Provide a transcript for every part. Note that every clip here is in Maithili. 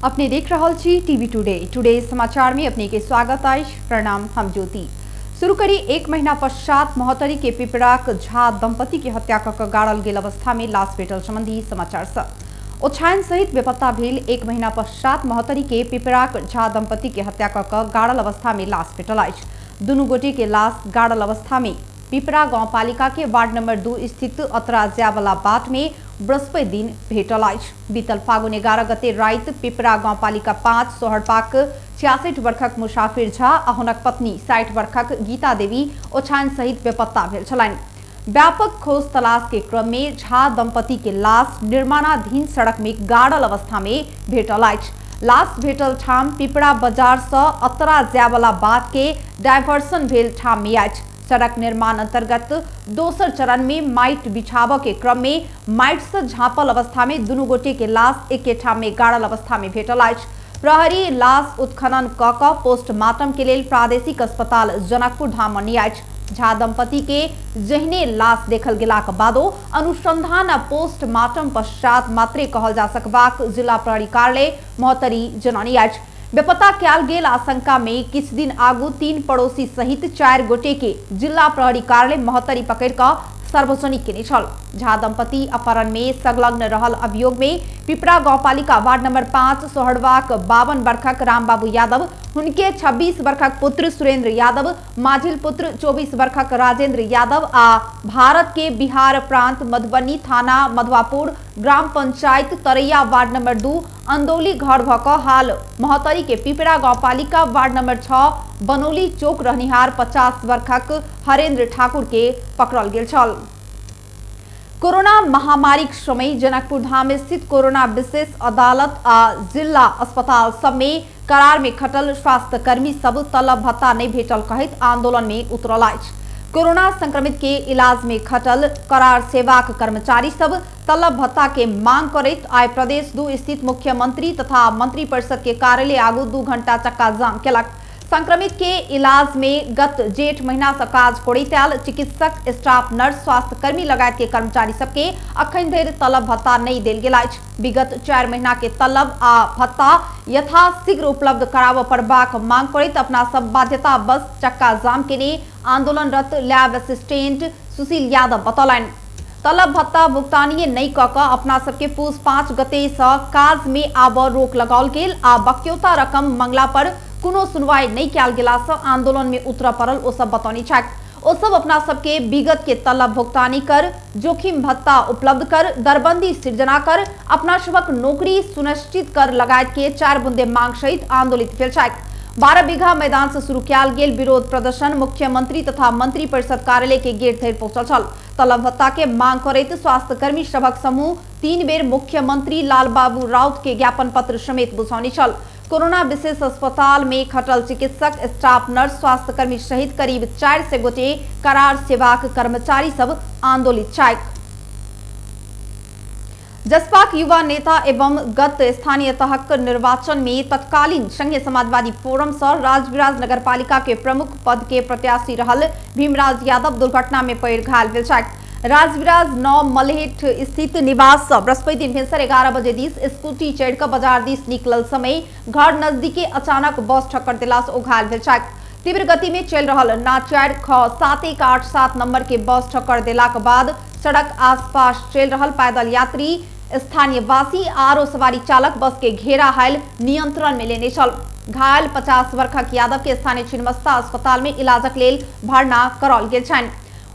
अपने देख रहल छी टीवी टुडे। टुडे समाचार में अपने के स्वागत अछि। प्रणाम, हम ज्योति। शुरू करी एक महीना पश्चात महोत्तरी के पिपराक झा दंपति के हत्या क के गाड़ल गेल अवस्था में लाश भेटल संबंधी समाचार से। ओछायन सहित बेपत्ता भेल एक महीना पश्चात महोत्तरी के पिपराक झा दंपति के हत्या क के गाड़ल अवस्था में लाश भेटल अछि। दुनू गोटे के लाश गाड़ल अवस्था में पिपरा गांवपालिका के वार्ड नंबर 2 स्थित अतरा जायवाला बाट में बृहस्पति दिन भेटल अछि। बीतल फागुन 11 गते राति पिपरा गांवपालिका 5 सोहरपाक 66 वर्षक मुसाफिर झा आ हुनक पत्नी 60 वर्षक गीता देवी ओछायन सहित बेपत्ता भेल छलनि। व्यापक खोज तलाश के क्रम में झा दंपति के लाश निर्माणाधीन सड़क में गाड़ल अवस्था में भेटल अछि। लाश भेटल ठाम पिपरा बाजार से अतरा जायवाला बाट के डायवर्सन भेल ठाम में अछि। सड़क निर्माण अंतर्गत दोसर चरण में माइट बिछाबऽ के क्रम में माइट से झाँपल अवस्था में दुनू गोटे के लाश एके ठाम में गाड़ल अवस्था में भेटल अछि। प्रहरी लाश उत्खनन क क पोस्टमार्टम के लेल प्रादेशिक अस्पताल जनकपुर धाम अनने अछि। झा दंपति के जहिने लाश देखल गेलाक बादो अनुसंधान आ पोस्टमार्टम पश्चात मात्रे कहल जा सकबाक जिला प्रहरी कार्यालय महोत्तरी जनौने अछि। बेपत्ता कयल गेल आशंका में किछु दिन आगू 3 पड़ोसी सहित 4 गोटे के जिला प्रहरी कार्यालय महोत्तरी पकड़ कऽ सार्वजनिक केने छल। झा दंपति अपहरण में संलग्न रहल अभियोग में पिपरा गांवपालिका वार्ड नंबर 5 सोहरवाक 52 वर्षक रामबाबू यादव, हुनके 26 वर्षक पुत्र सुरेंद्र यादव, माझिल पुत्र 24 वर्षक राजेंद्र यादव आ भारत के बिहार प्रांत मधुबनी थाना मधवापुर ग्राम पंचायत तरैया वार्ड नंबर 2 अंदौली घर भ क हाल महोत्तरी के पिपरा गांवपालिका वार्ड नंबर 6 बनौली चौक रहनिहार 50 वर्षक हरेंद्र ठाकुर के पकड़ल गेल छल। कोरोना महामारीक समय जनकपुर धाम स्थित कोरोना विशेष अदालत आ जिला अस्पताल सब में करार में खटल स्वास्थ्यकर्मी सब तलब भत्ता नहीं भेटल कहैत आंदोलन में उतरल अछि। कोरोना संक्रमित के इलाज में खटल करार सेवाक कर्मचारी सब तलब भत्ता के मांग करैत आइ प्रदेश 2 स्थित मुख्यमंत्री तथा मंत्री परिषद के कार्यालय आगू 2 घंटा चक्का जाम केलक। संक्रमित के इलाज में गत जेठ महीना से काज करैत आयल चिकित्सक, स्टाफ नर्स, स्वास्थ्यकर्मी लगायत के कर्मचारी सबके अखन धरि तलब भत्ता नहीं देल गेल अछि। विगत 4 महीना के तलब आ भत्ता यथाशीघ्र उपलब्ध कराबऽ पड़बाक मांग करैत अपना सब बाध्यता बस चक्का जाम केने आंदोलनरत लैब असिस्टेंट सुशील यादव बतौलनि। तलब भत्ता भुगतानीय नहीं क क अपना सबके पूस 5 गते से काज में आबऽ रोक लगाओल गेल आ बक्यौता रकम मंगला पर कोनो सुनवाई नहीं कयल गेला से आंदोलन में उतरऽ पड़ल ओ सब बतौने छथि। ओ सब अपना सबके विगत के तलब भुगतानी कर, जोखिम भत्ता उपलब्ध कर, दरबंदी सृजना कर, अपना सबक नौकरी सुनिश्चित कर लगायत के 4 बुंदे मांग सहित आंदोलित भेल छथि। 12 बीघा मैदान से शुरू कयल गेल विरोध प्रदर्शन मुख्यमंत्री तथा मंत्री परिषद कार्यालय के गेट धरि पहुंचल छल। तलब भत्ता के मांग करैत स्वास्थ्यकर्मी सभक समूह 3 बेर मुख्यमंत्री लालबाबू राउत के ज्ञापन पत्र समेत बुझौने छल। कोरोना विशेष अस्पताल में खटल चिकित्सक, स्टाफ नर्स, स्वास्थ्यकर्मी सहित करीब 400 गोटे करार सेवाक कर्मचारी सब आंदोलित छथि। जसपाक युवा नेता एवं गत स्थानीय तहक निर्वाचन में तत्कालीन संघीय समाजवादी फोरम से राजविराज नगरपालिका के प्रमुख पद के प्रत्याशी रहल भीमराज यादव दुर्घटना में पड़ि घायल भेल छथि। राजविराज 9 मलहेट स्थित निवास से बृहस्पति दिन भिनसर 11 बजे दिस स्कूटी चढ़ि कऽ बाजार दिस निकलल समय घर नजदीके अचानक बस ठक्कर देला से ओ घायल भेल छथि। तीव्र गति में चलि रहल ना 4 ख 7 1 8 7 नंबर के बस ठक्कर देलाक बाद सड़क आसपास चलि रहल पैदल यात्री, स्थानीयवासी आरो सवारी चालक बस के घेरा हायल नियंत्रण में लेने छल। घायल 50 वर्षक यादव के स्थानीय छिन्नमस्ता अस्पताल में इलाजक लेल भर्ना कराओल गेल छनि।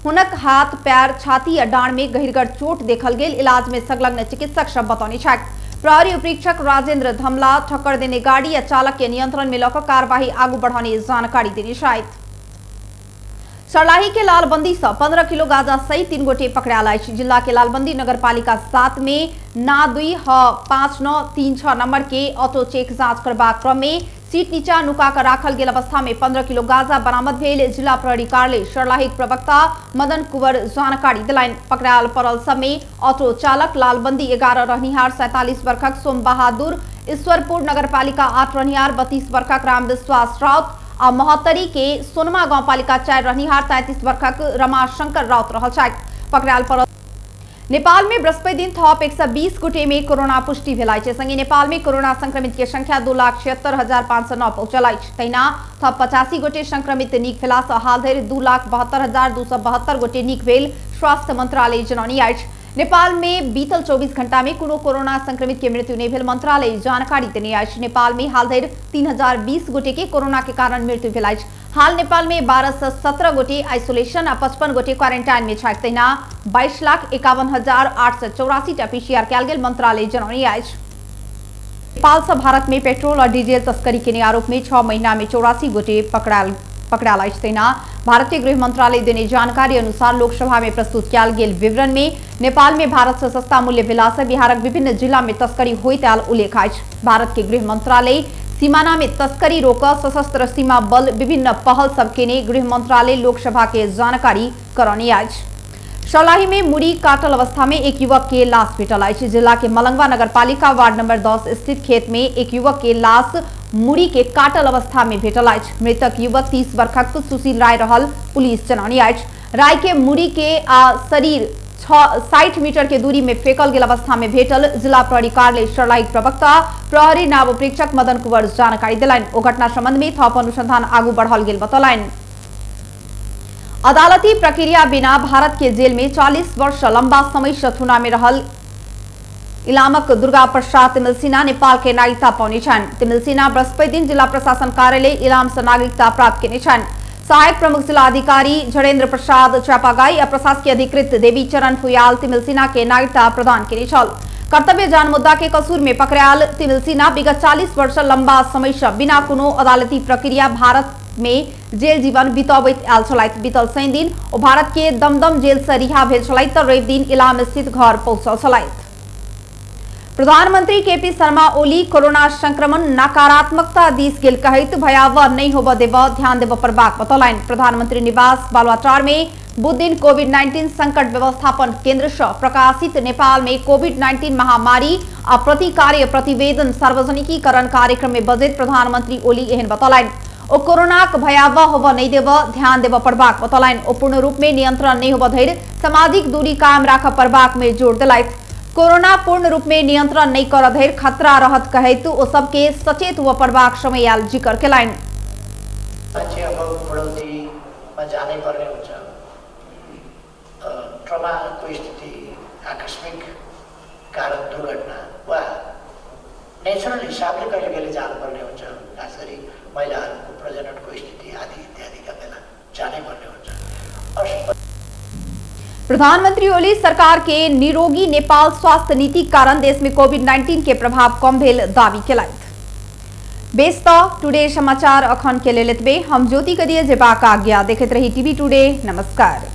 हुनक हाथ, पैर, छाती आ डाँड़ में गहिरगर चोट देखल गेल इलाज में संलग्न चिकित्सक सब बतौने छथि। प्रहरी उपरीक्षक राजेंद्र धमला ठक्कर देने गाड़ी आ चालक के नियंत्रण में लऽ कऽ कार्यवाही आगू बढ़ाने जानकारी देने छथि। सर्लाही के लालबंदी से 15 किलो गांजा सहित 3 गोटे पकड़ायल अछि। जिला के लालबंदी नगरपालिका 7 में ना 2 ह 5 9 3 6 नंबर के ऑटो चेक जांच करबाक क्रम में सीट नीचा नुका कर राखल गेल अवस्था में 15 किलो गांजा बरामद भेल जिला प्रहरी कार्यालय सर्लाहीक प्रवक्ता मदन कुंवर जानकारी दिलनि। पकड़ायल पड़ल सब में ऑटो चालक लालबंदी 11 रहनिहार 47 वर्षक सोम बहादुर, ईश्वरपुर नगरपालिका 8 रहनिहार 32 वर्षक राम विश्वास राउत आ महोत्तरी के सोनमा गांवपालिका 4 रहनिहार 33 वर्षक रमाशंकर राउत रहल छथि। पकड़ायल पड़ल नेपाल में बृहस्पति दिन थप 120 गोटे में कोरोना पुष्टि भेल अछि। संगे नेपाल में कोरोना संक्रमित के संख्या 2,76,509 पहुंचल अछि। तहिना थप 85 गोटे संक्रमित नीक भेला सँ हाल धरि 2,72,272 गोटे नीक भेल स्वास्थ्य मंत्रालय जनौनी अछि। नेपाल में बीतल 24 घंटा में कोनो कोरोना संक्रमित के मृत्यु नहीं भेल मंत्रालय जानकारी देने अछि। नेपाल में हाल धरि 3,020 गोटे के कोरोना के कारण मृत्यु भेल अछि। हाल नेपाल में 1217 गोटे आइसोलेशन आ 55 गोटे क्वारेंटाइन में छथि। तहिना 22,51,884 टा पीसीआर कयल गेल मंत्रालय जनौने अछि। नेपाल से भारत में पेट्रोल और डीजल तस्करी के आरोप में 6 महीना में 84 गोटे पकड़ायल अछि। तहिना भारतीय गृह मंत्रालय देने जानकारी अनुसार लोकसभा में प्रस्तुत कयल गेल विवरण में नेपाल में भारत से सस्ता मूल्य भेला से बिहारक विभिन्न जिला में तस्करी होइत आयल उल्लेख अछि। भारत के गृह मंत्रालय सीमाना में तस्करी रोक सशस्त्र सीमा बल विभिन्न पहल सब केने गृह मंत्रालय लोकसभा के जानकारी करौने अछि। सर्लाही में मुड़ी काटल अवस्था में एक युवक के लाश भेटल अछि। जिला के मलंगवा नगरपालिका वार्ड नंबर 10 स्थित खेत में एक युवक के लाश मुड़ी के काटल अवस्था में भेटल अछि। मृतक युवक 30 वर्षक सुशील राय रहल पुलिस जनौने अछि। राय के मुड़ी के आ शरीर 60 मीटर के दूरी में फेंकल गेल अवस्था में भेटल जिला प्रहरी कार्यालय सर्लाही प्रवक्ता प्रहरी नाव प्रेक्षक मदन कुंवर जानकारी दिलनि। ओ घटना संबंध में थप अनुसंधान आगू बढ़ल गेल बतौलनि। अदालती प्रक्रिया बिना भारत के जेल में 40 वर्ष लंबा समय से थुना में रहल इलामक दुर्गा प्रसाद तिमिल्सिना नेपाल के नागरिकता पौने छनि। तिमिल्सिना बृहस्पति दिन जिला प्रशासन कार्यालय इलाम से नागरिकता प्राप्त केने छनि। सहायक प्रमुख जिला अधिकारी झरेन्द्र प्रसाद चापागाई आ प्रशासकीय अधिकृत देवीचरण फुयाल तिमिल्सिना के नागरिकता प्रदान केने छल। कर्तव्य जान मुद्दा के कसूर में पकड़ायल तिमिल्सिना विगत 40 वर्ष लंबा समय से बिना कोनो अदालती प्रक्रिया भारत में जेल जीवन बितबैत आयल छलथि। बीतल शनि दिन ओ भारत के दमदम जेल से रिहा भेल छलथि त रवि दिन इलाम स्थित घर पहुंचल छलथि। प्रधानमंत्री केपी शर्मा ओली कोरोना संक्रमण नकारात्मकता दिस गेल कहैत भयावह नहीं होबय देब ध्यान देबय पड़बाक बतौलनि। प्रधानमंत्री निवास बालुवाटार में बुध दिन कोविड-19 संकट व्यवस्थापन केंद्र से प्रकाशित नेपाल में कोविड-19 महामारी आ प्रतिकार्य प्रतिवेदन सार्वजनिकीकरण कार्यक्रम में बजैत प्रधानमंत्री ओली एहन बतौलनि। ओ कोरोनाक भयावह होबय नहीं देब ध्यान देबय पड़बाक बतौलनि। ओ पूर्ण रूप में नियंत्रण नहीं होबय धरि सामाजिक दूरी कायम राखय पड़बाक में जोर देलथि। कोरोना पूर्ण रूप में नियंत्रण नहीं कर धरि खतरा रहत कहैत ओ सबके सचेत हुअ पड़बाक समय आयल जिक्र केलनि। मान्छे अब बढौतीमा जानै पर्ने हुन्छ। ट्रमाको स्थिति, आकस्मिक कारण दुर्घटना वा नेचुरल हिसाबले कहिले कहिले जानुपर्ने हुन्छ। खास गरी महिलाहरूको प्रजननको स्थिति आदि इत्यादिका बेला जानै पर्ने हुन्छ। प्रधानमंत्री ओली सरकार के निरोगी नेपाल स्वास्थ्य नीति कारण देश में कोविड-19 के प्रभाव कम भेल दावी केलथि। बेस त टुडे समाचार अखन के लेल एतबे। हम ज्योति के दिए जेबाक आज्ञा। देखैत रही टीवी टुडे। नमस्कार।